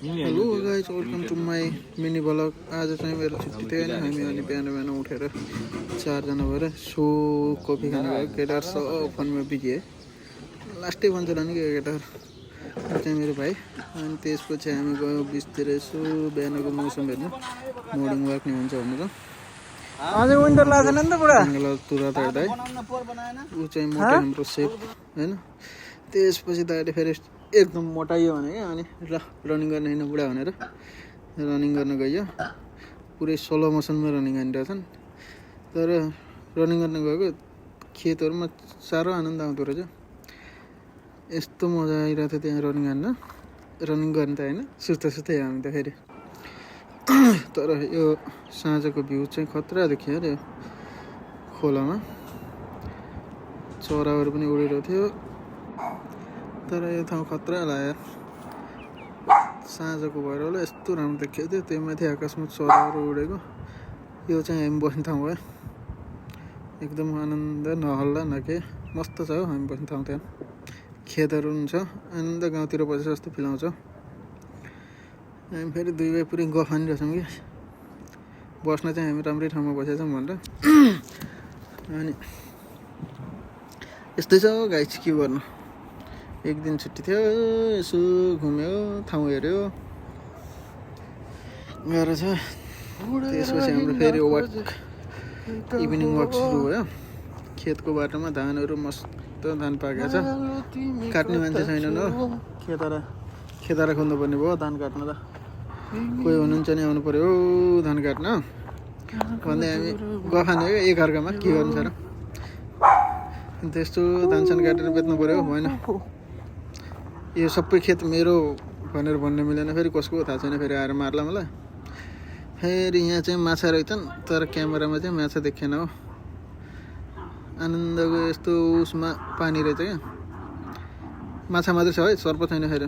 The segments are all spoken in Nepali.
Hello guys, welcome to my mini blog. आज चाहिँ मेरो छुट्टी थियो होइन, हामी अनि बिहान बिहान उठेर 4 जना भएर सो कफी खानु गयो। केटाहरू सब फोनमा बिगे, लास्टै भन्छ नि केटाहरू चाहिँ मेरो भाइ। अनि त्यसपछि हामी गयो बिचतिर यसो बिहानको मौसम हेर्नु, मर्निङ वाक नि हुन्छ भनेर। आज विन्टर लाग्दैन नि त बुढा, तुरा त हेर्दा ऊ चाहिँ मोटा हाम्रो सेप होइन। त्यसपछि दाइले फेरि एकदम मोटाइयो भने क्या, अनि ल रनिङ गर्न हिँड्नु बुढा भनेर रनिङ गर्न गयो। पुरै स्लो मोसनमा रनिङ हानिरहेछन्। तर रनिङ गर्न गएको खेतहरूमा साह्रो आनन्द आउँदो रहेछ। यस्तो मजा आइरहेको थियो त्यहाँ रनिङ हान्न, रनिङ गर्न त होइन, सुस्तै हामी त फेरि। तर यो साँझको भ्यू चाहिँ खतरा देखियो अरे। खोलामा चराहरू पनि उडिरहेको थियो, तर यो ठाउँ खतरा लाग्यो। साँझको भएर होला यस्तो राम्रो देखिएको थियो। त्यो माथि आकाशमा चराहरू उडेको, यो चाहिँ हामी बस्ने ठाउँ भयो। एकदम आनन्द, नहल्ला नके, मस्त छ हौ हामी बस्ने ठाउँ। त्यहाँ खेतहरू पनि छ, आनन्द गाउँतिर बसे जस्तो फिल आउँछ। हामी फेरि दुई भाइ पुरै गफ हानिरहेछौँ कि बस्न चाहिँ हामी राम्रै ठाउँमा बसेका छौँ भनेर। अनि यस्तै छ गाइस, के गर्नु। एक दिन छुट्टी थियो, यसो घुम्यो, ठाउँ हेऱ्यो गएर छ। त्यसपछि हाम्रो फेरि वाक, इभिनिङ वाक सुरु भयो। खेतको बाटोमा धानहरू मस्त धान पाकेको छ। काट्ने मान्छे छैनन् हो, खेतारा खोज्नु पर्ने भयो धान काट्न। त कोही हुनुहुन्छ नि आउनु पऱ्यो हो धान काट्न भन्दै हामी गफाने हो एकअर्कामा, के गर्नु छ र। त्यस्तो धानसान काटेर बेच्नु पऱ्यो भएन। यो सबै खेत मेरो भनेर भन्न मिलेन, फेरि कसको थाहा छैन, फेरि आएर मार्ला मलाई। फेरि यहाँ चाहिँ माछा रहेछन्, तर क्यामेरामा चाहिँ माछा देखेन हो। आनन्दको यस्तो उसमा पानी रहेछ क्या, माछा मात्रै छ है, सर्प छैन। फेरि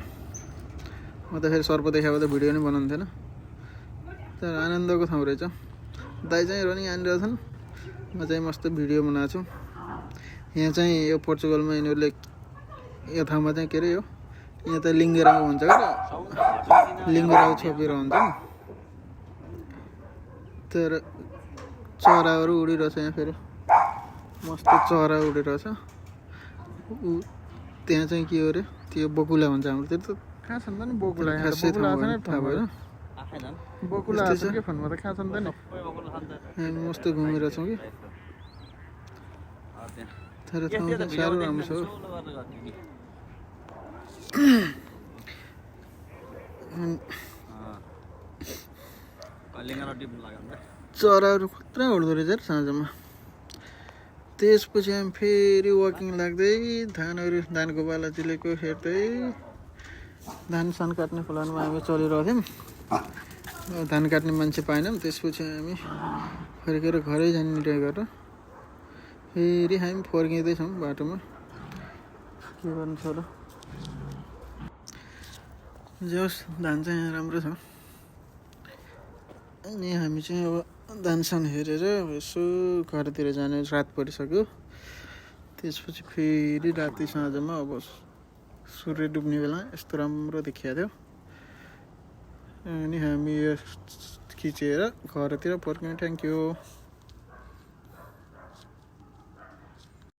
म त फेरि सर्प देखाएको त भिडियो नै बनाउनु थिएन। तर आनन्दको ठाउँ रहेछ। दाइ चाहिँ रनिङ हानिरहेछन्, म चाहिँ मस्त भिडियो बनाएको छु। यहाँ चाहिँ यो पोर्चुगलमा यिनीहरूले यो ठाउँमा चाहिँ के अरे, यो यहाँ त लिङ्गेराउ भन्छ क्या, लिङ्गेराउ छोपेर हुन्छ नि। तर चराहरू उडिरहेछ यहाँ, फेरि मस्त चरा उडिरहेछ। त्यहाँ चाहिँ के हो अरे, त्यो बकुला भन्छ हाम्रोतिर त। कहाँ छन् त नि बकुला, खासै थाहा भएन। बकुला के फोनमा त कहाँ छन् त नि। हामी मस्त घुमिरहेछौँ कि, तर ठाउँ चाहिँ साह्रो राम्रो छ। चराहरू खतरा उड्दो रहेछ साँझमा। त्यसपछि हामी फेरि वाकिङ लाग्दै धानको बाला चिलेको हेर्दै धान सान काट्ने प्लानमा हामी चलिरहेको थियौँ। धान काट्ने मान्छे पाएनौँ। त्यसपछि हामी फर्केर घरै जाने गरेर फेरि हामी फर्किँदैछौँ बाटोमा। के गर्नु छ र, जस धान चाहिँ यहाँ राम्रो छ। अनि हामी चाहिँ अब धान सान हेरेर यसो घरतिर जाने, रात परिसक्यो। त्यसपछि फेरि राति साँझमा अब सूर्य डुब्ने बेला यस्तो राम्रो देखिएको थियो। अनि हामी यो खिचेर घरतिर फर्क्यौँ। Thank you.